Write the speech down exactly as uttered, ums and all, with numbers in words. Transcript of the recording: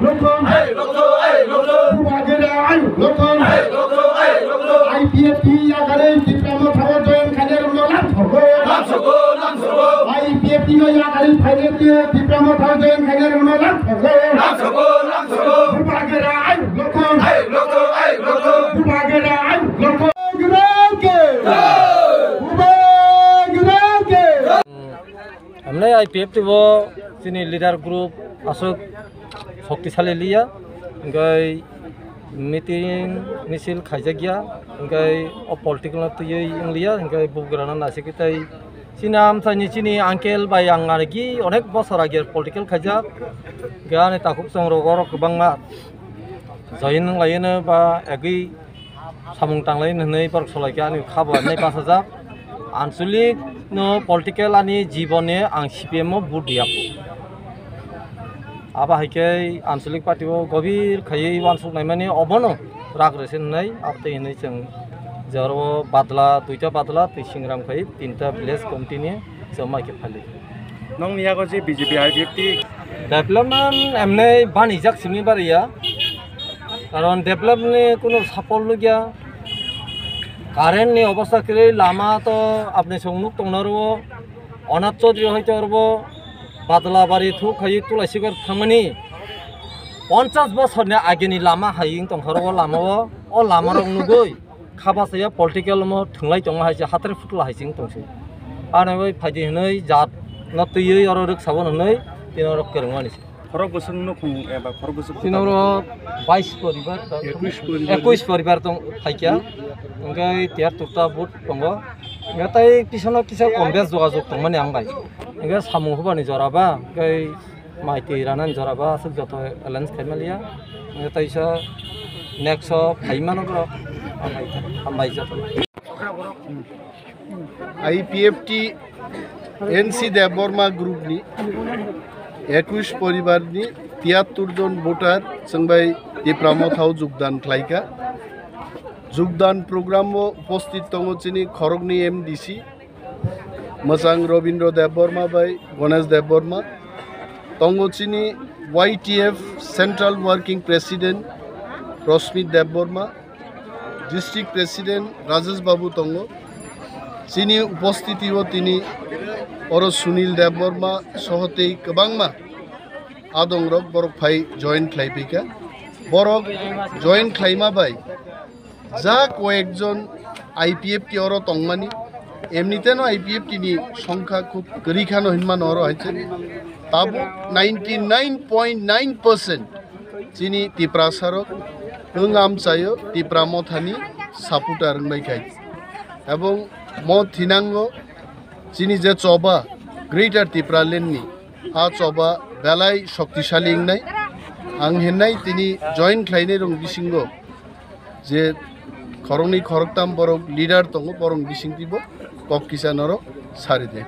Lothon. Bubagra ayuk lothon. I P F T yakarwi Tipra Motha o join khainai rokno lamsogo. I P F T no yakarwi phainai Tipra Motha o join khainai rokno lamsogo. Bubagra ayuk lothon. Bubagra ayuk lothon. Bubagra ke. Bubagra ke. Hamnai I P F T bo chini leader group aswk shoktisali liya, hwnkhe meeting misil khaijakya, hwnkhe o political no twiwi wngliya, hwnkhe bugrano naisingwi tei chini amchaini chini uncle bai ang arokhe onek bosor age political khaijak, hwnkhe ani takhuk chongrok oro kwbangma join wnglaino ba agwi samung tanglai hwnwi borok solai khe ani kha bo nai bachajak. Anchalik no political ani jibone ang C P M o vote riya. Abo hai khe Anchalik party o gobir khaiwi uansuk naimani obono rak rwse hwnwi abtwi hwnwi chwng je oro badla, duita badla twi singram khai tinta village committee ni chwng mai khe phali. Nokni yago je B J P I P F T. Development emnai banijak simi bariya. Karon development ni kuno sapol nukya. Current ni obostha kwrwi, lama to apni song nuk tongna rwo. Onat Chaudhary hoito orbo Badlabari thuk khai Tulasigar thangmani ponchas bosor ni age ni lama hai wng tongkha rwo, lama o, o lama rok nugwi. Kha bachaya political mo thwnglai tongo hai se hathar phutla hai se wng tong se. Ano bai phaidi hwnwi jat no twiwi oro rwk sabo hwnwi tini oro kwrwngmani se. Khorok bwswk nukhung eba khorok bwswk. Tini oro bais poribar, Ekush poribar. Ekush poribar tong phaikya. Hwnkhe tiyar turta but tongo. Hwnkhe tai pisono kisa kom bes jogajog tongmani ang bai. Hwnkhe samung hubani jora ba, hwnkhe mai twi ranani jora ba aswk joto alliance khai maliya. Hwnkhe taisa next o phai mano borok. Hambai, hambai joto. I P F T N C Debbarma group ni ekush poribar ni tiyattur jon voter chwng bai Tipra Motha o jogdan khlaikha. Jogdan program o uposthit tongo chini khoroknwi M D C, Mwchang Robindra Debbarma bai Ganesh Debbarma. Tongo chini Y T F Central Working President Rosmit Debbarma, District President Rajesh Babu tongo. Chini uposthiti o tini oro Sunil Debbarma soho tei kwbangma adongrok borok phai join khlai phaikha. Borok join khlaima bai ja koyekjon I P F T oro tongmani, emniteno I P F T ni songkha khub kwrwi khano hinmano oro hai se. Tabuk ninety nine point nine percent chini Tiprasarok wng amchaio Tipra Mothani supporter wngbai khai. Ebong mo thinango chini je choba Greater Tipraland ni, a choba belai shoktisali wngnai. Ang hinnai tini join khlainai rok bisingo je khoroknwi khoroktam borok leader tongo, borok bisingtwibo kok kisa norok sari de.